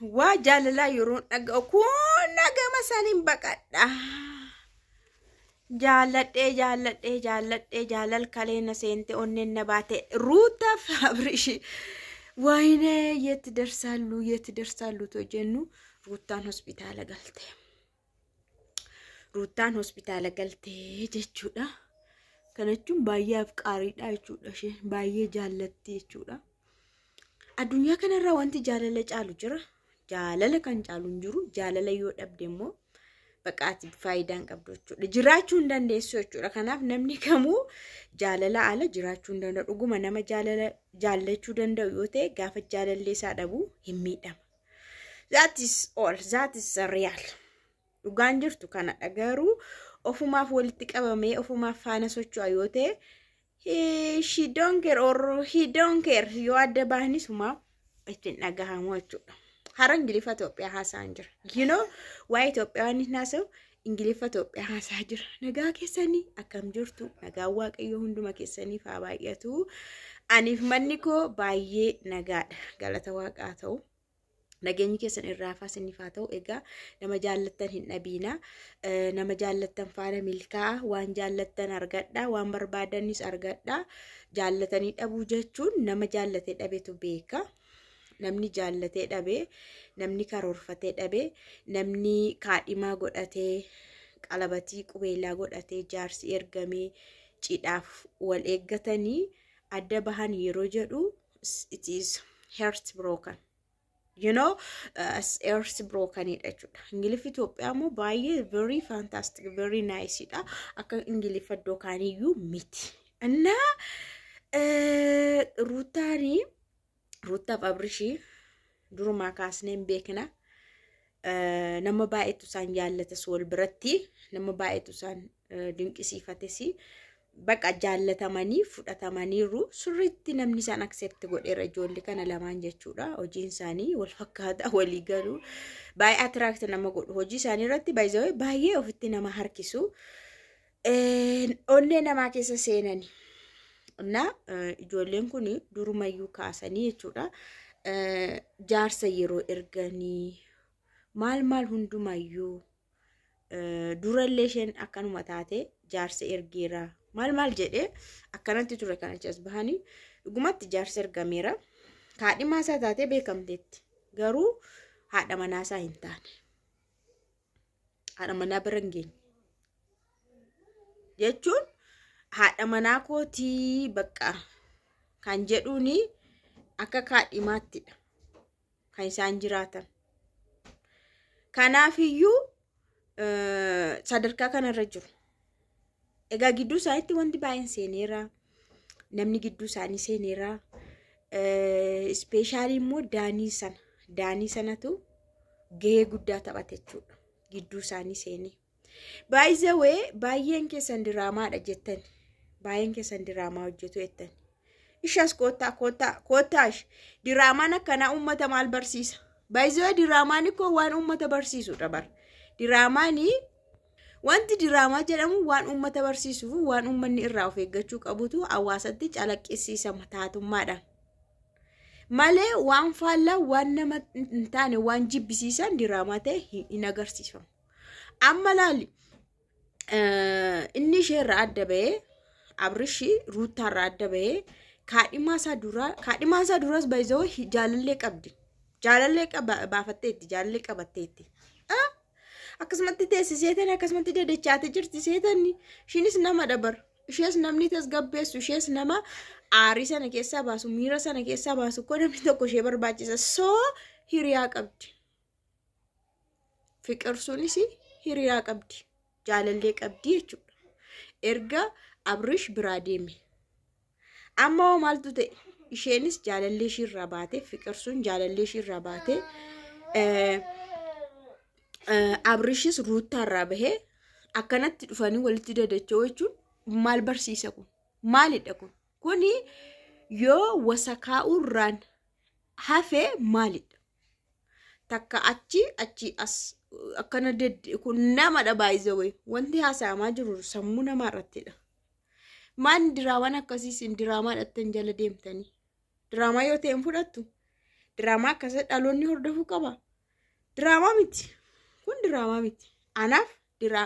Waa jaalalaa yeroo dhaga'u kun nagama saniin baqadha. Jaalladhee jaalladhee jaalladhee jaalal kalee na seente onneen na baate Ruutaaf Abrish ወይኔ የት ደርሳሉ የት ደርሳሉ to jennu Ruuttaan hospitaala galte. Ruuttaan hospitaala galtee jechuudha. Kana jechuun baay'ee afqaariidha jechuudha, isheen baay'ee jaallatti jechuudha. Addunyaa kanarraa wanti jaalala caalu jira. Jaalala kan caalu hin jiru. Jaalala yoo dhabde immoo baqaati faayidaa hin qabdu jechuudha. Jiraachuu hin dandeessu jechuudha. Kanaaf namni kamuu jaalala ala jiraachuu hin danda'u. Dhuguma nama jaalala jaallachuu danda'u yoo ta'e, gaafa jaalallee isaa dhabu hin miidhama. That is all. That is real. Dhugaan jirtu kanadha. Garuu ofumaaf walitti qabamee ofumaaf faana socho'a yoo ta'e, she don't care or he don't care, yoo adda bahanis humaa ittiin dhagahamu jechuudha. Hara Ingiliffa Itoophiyaa haasa'an jira. Waa'ee Itoophiyaa waan hin haasa'u, Ingiliffa Itoophiyaa haasa'aa jira. Nagaa keessanii akkam jirtu? Nagaan Waaqayyoo hunduma keessaniif haa baay'atu. Aniif manni koo baay'ee nagaadha. Galata Waaqaa ta'u. Nageenyi keessan irraa hafaa isiniif haa ta'u. Egaa nama jaallattan hin dhabiina. Nama jaallattan faana milkaa'a. Waan jaallattan argadha. Waan barbaadanis argadha. Jaallatanii dhabuu jechuun nama jaallatee dhabetu beeka. Namni jaallatee dhabee, namni karoorfatee dhabee, namni kaadhimaa godhatee, qalabatii qubeelaa godhatee, jaarsi ergamee, cidhaaf wal eeggatanii adda bahan yeroo jedhu, it is heart broken. Heart brokenidha jechuudha. Ingiliffi Itoophiyaa immoo baay'ee very fantastic, very nice dha. Akka Ingiliffa iddoo kaaniyyuu miti. Innaa Ruutaanii, Ruuttaaf Abrishii durumaa kaasnee hin beekna. Nama baay'eetu isaan jaallatas, wal biratti nama baay'eetu isaan dinqisiifates. Baqa jaallatamanii fudhatamaniiru, sirriitti namni isaan accept godheera ijoollee kana lamaan jechuudha. Hojiin isaanii wal fakkaata, walii galu. Baay'ee attract nama godhu. Hojii isaanii irratti baay'ee baay'ee ofitti nama harkisu. Onnee namaa keessa seenani. Na ijoolleen kun durumayyuu kaasanii jechuudha. Jaarsa yeroo erganii maal maal hundumayyuu durallee isheen akkanuma taate, jaarsa ergeera maal maal jedhee akkanatti ture. Kan achi as bahanii dhugumatti jaarsa ergameera. Kaadhimaa isaa taatee beekamteetti. Garuu haadha manaa isaa hin taane. Haadha manaa bira hin geenye. Jechuun haadha manaa kootii bakka kan jedhuuni akka kaadhimaattidha kan isaan jiraatan. Kanaafiyyuu sadarkaa kanarra jiru. Egaa gidduu isaaniitti wanti baay'een seeneera. Namni gidduu isaanii seeneera. Especially immoo Daanii sana. Daanii sanatu gahee guddaa taphate jechuudha. Gidduu isaanii seenee. By the way, baay'een keessan diraamaadha jettan. Baay'een keessan diraamaa hojjetu jettan. Ishas koottaa koottaa koottaash, diraamaan akkanaa uummata maal barsiisa? By the way, diraamaan koo waan uummata barsiisudha bar. Diraamaanii wanti diraamaa jedhamu waan uummata barsiisuu fi waan uummanni irraa of eeggachuu qabutu hawaasatti calaqqisiisama taatummaadhaan. Malee waan faallaa, waan nama hin taane, waan jibbisiisan diraamaa ta'e hin agarsiifamu. Amma laali, inni isheerraa adda bahee, Abrishi Ruuttaarraa adda bahee, kaadhimaa isaa duraa, kaadhimaa isaa duras baay'isoo jaalallee qabdi. Jaalallee baafatteetti, jaalallee qabatteetti. Akkasumatti teessiseetani, akkasumatti dadachaatee jirti seetanni. Ishiinis nama dabar. Ishees namni tasgabbeessu, ishees nama aarii sana keessaa baasu, miira sana keessaa baasu koo namni tokko ishee barbaachisa. So hiriyaa qabdi. Fiqirsuunis hiriyaa qabdi. Jaalallee qabdi jechuudha. Erga Abrish biraa deeme. Amma hoo maaltu ta'e? Isheenis jaalallee ishiirraa baate, Fiqirsuun jaalallee ishiirraa baate, Abrishis Ruuttaarraa bahee akkanatti dhufanii walitti dadacha'uu jechuun maal barsiisa kun? Maalidha kun? Kuni yoo wasakaa'uurraan hafee maalidha? Takka achi achi as akkana kun namadha baay'ee wanti haasa'amaa jiru sammuu namaa irrattidha. Maan diraamaan akkasii isin diraamaa dhattan jala deemtanii? Diraamaa yoo ta'e hin fudhattu. Diraamaa akkasii dhaloonni hordofuu qaba. Diraamaa miti. Kun diraamaa miti. Anaaf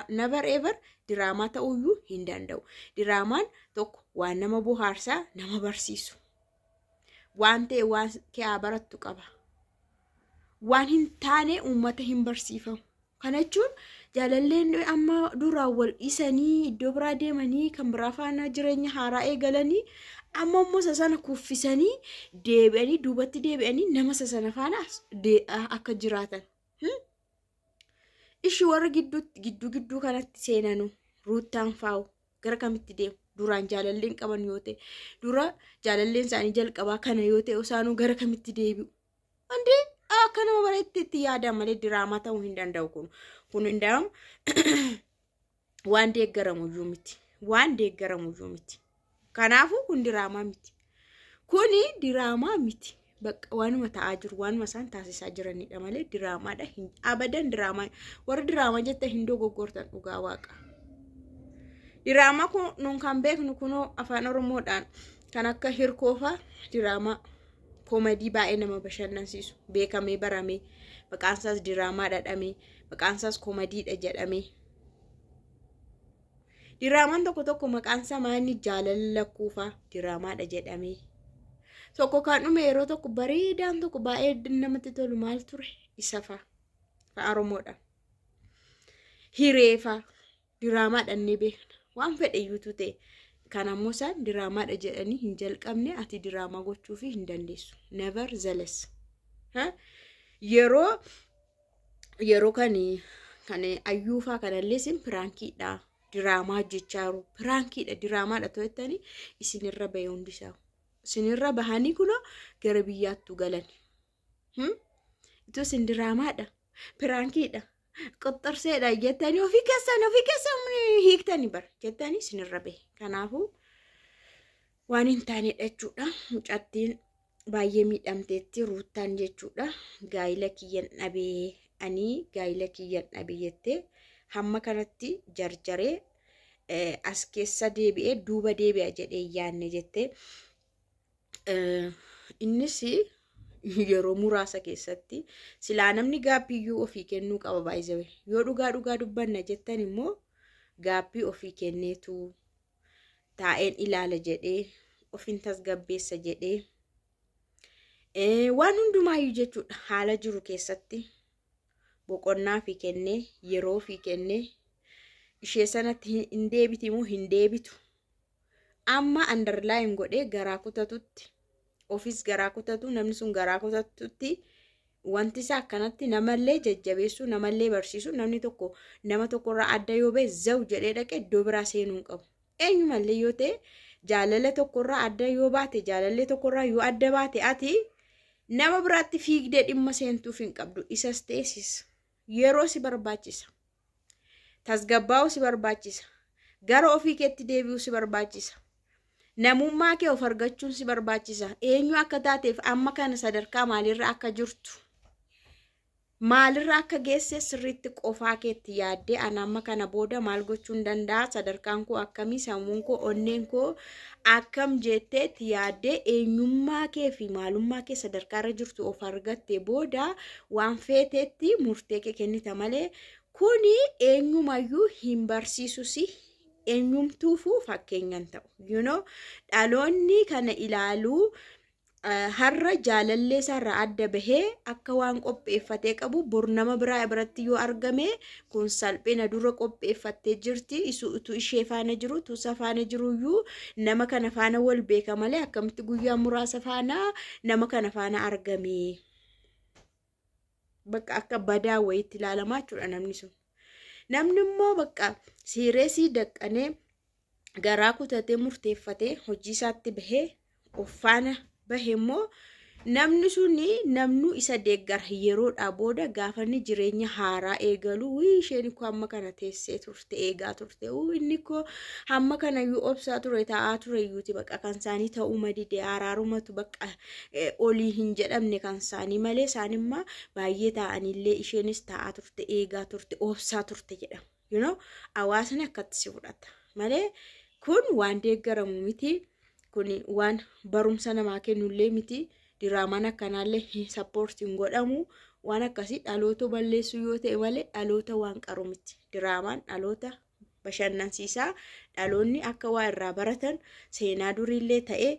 never ever diraamaa ta'uyyuu hin danda'u. Diraamaan tokko waan nama bohaarsaa, nama barsiisu. Waan ta'e waan kee barattu qaba. Waan hin taane uummata hin barsiifamu. Kana jechuun jaalalleen amma duraan wal dhiisanii iddoo biraa deemanii kan biraa faana jireenya haaraa eegalanii, amma immoo isa sana kuffisanii deebi'anii, duubatti deebi'anii nama isa sana faana akka jiraatan. Ishii warra gidduu gidduu kanatti seenanu, Ruuttaan faa'u gara kamitti deemu? Duraan jaalalleen qaban yoo ta'e, dura jaalalleen isaanii jalqabaa kana yoo ta'e, isaanuu gara kamitti deebi'u? Andee, akka nama bareetti itti yaadan malee diraamaa ta'uu hin danda'u kun. Kun hin waan deeggaramu iyyuu miti. Waan deeggaramu iyyuu miti. Kanaafuu kun diraamaa miti. Kuni diraamaa miti. Bakka waanuma ta'aa jiru, waanuma isaan taasisaa jiranidha malee diraamaadha. Abadan diraamaa, warra diraamaa jettan hin dogoggortan, dhugaa waaqa. Diraamaa kun nun kan beeknu kunoo afaan Oromoodhaan kan akka Hirkoofaa, diraamaa koomedii baay'ee nama bashannansiisu, beekamee baramee, maqaan isaas diraamaa dhadhamee, maqaan isaas koomediidha jedhamee. Diraamaan tokko tokko maqaan isaa maanni, Jaalala Lakkuufaa diraamaadha jedhamee. Tokko kan dhume yeroo tokko bareedaan tokko baay'ee namatti tolu maal ture, isa fa'a. Afaan Oromoodha. Hireefaa diraamaadha ni beekna. Waan fedhe iyyuutu ta'e. Kan ammoo isaan diraamaadha jedhanii hin jalqabne, ati diraamaa gochuufii hin dandeessu. Nevertheless. Yeroo kan ayyuufaa kanallee isin prankiidha. Diraamaa hojjechaa jiru. Prankiidha, diraamaadha to'attanii isinirra bahee hundisaa. Isinirra bahanii kunoo gara biyyaattu galan. Itoo isin diraamaadha, prankiidha, qoxxorseedha jettanii ofii keessan hiiktanii bara jettanii isinirra bahe. Kanaafuu waan hin taanedha jechuudha. Mucattiin baay'ee miidhamteetti, Ruuttaan jechuudha. Gaayila kiyyan dhabee, ani gaayila kiyyan dhabee jettee hamma kanatti jarjaree as keessa deebi'ee duuba deebi'a jedhee yaanne jettee, innis yeroo muraasa keessatti silaa namni gaabbiyyuu ofii kennuu qaba baay'ee. Yoo dhugaa dhugaa dubbanna jettan immoo, gaabbii ofii kenneetu taa'een ilaala jedhee, ofin tasgabbeessa jedhee, waan hundumaayyuu jechuudha, haala jiru keessatti boqonnaa fi kennee, yeroo fi kennee, ishee sanatti hin deebiti moo hin deebitu, amma underline godhee garaa kutatutti, ofis garaa kutatu, namni sun garaa kutatutti, wanti isaa akkanatti namallee jajjabeessuu, namallee barsiisuu. Namni tokko nama tokkorraa adda yoo ba'e, zaw jedhee dhaqee iddoo biraa seenuu hin qabu. Eenyumallee yoo ta'e, jaalala tokkorraa adda yoo baate, jaalallee tokkorraa yoo adda baate, ati nama biraatti fiigdee dhimma seentuuf hin qabdu. Isas ta'esis yeroo si barbaachisa. Tasgabbaa'uu si barbaachisa. Gara ofii keetti deebi'uu si barbaachisa. Namummaa kee of argachuun si barbaachisa. Eenyu akka taateef, amma kana sadarkaa maalirra akka jirtu, maalirra akka geesse sirriitti qofaa keetti yaaddee, ana amma kana booda maal gochuun danda'a, sadarkaan koo akkamii, sammuun koo, onneen koo akkam jetteetti yaaddee, eenyummaa kee fi maalummaa kee sadarkaa irra jirtu of argatte booda waan feeteetti murtee kee kennita malee, kuni eenyumayyuu hin barsiisus, eenyumtuufuu fakkeenyan ta'u. Dhaloonni kana ilaaluu har'a jaalallee isaarraa adda bahee akka waan qopheeffatee qabu, bor nama biraa biratti yoo argame, kun salphina. Dura qopheeffattee jirti, utuu ishee faana jiru, utuu isa faana jiruyyuu nama kana faana wal beeka malee, akkamitti guyyaa muraasa faana nama kana faana argame? Bakka akka badaa wayiitti ilaalamaa jechuudha namni sun. Namni immoo bakka siireesii daqqanee garaa kutatee murteeffatee hojii isaatti bahee of faana bahe immoo, namni suni namnu isa deeggara. Yeroodhaa booda gaafa inni jireenya haaraa eegalu, wii, isheen koo hamma kana teessee turte, eegaa turte, inni koo hamma kana iyyuu obsaa ture, taa'aa ture iyyuuti, bakka kan isaanii ta'uu madide, araarumatu bakka olii hin jedhamne kan isaanii malee, isaan immoo baay'ee taa'anillee, isheenis taa'aa turte, eegaa turte, obsaa turte jedhama. Hawaasni akkatti si fudhata malee kun waan deeggaramu miti. Kun waan barumsa namaa kennullee miti. Diraamaan akkanaallee hin support hin godhamu. Waan akkasii dhaloota balleessuu yoo ta'e malee dhaloota waan qaru miti. Diraamaan dhaloota bashannansiisaa, dhaloonni akka waa irraa baratan, seenaa duriillee ta'ee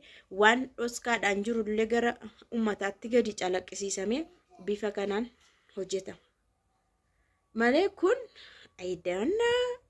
waan dhoskaadhaan jirullee gara ummataatti gadi calaqqisiisamee bifa kanaan hojjetama. Malee kun ayidaannaa.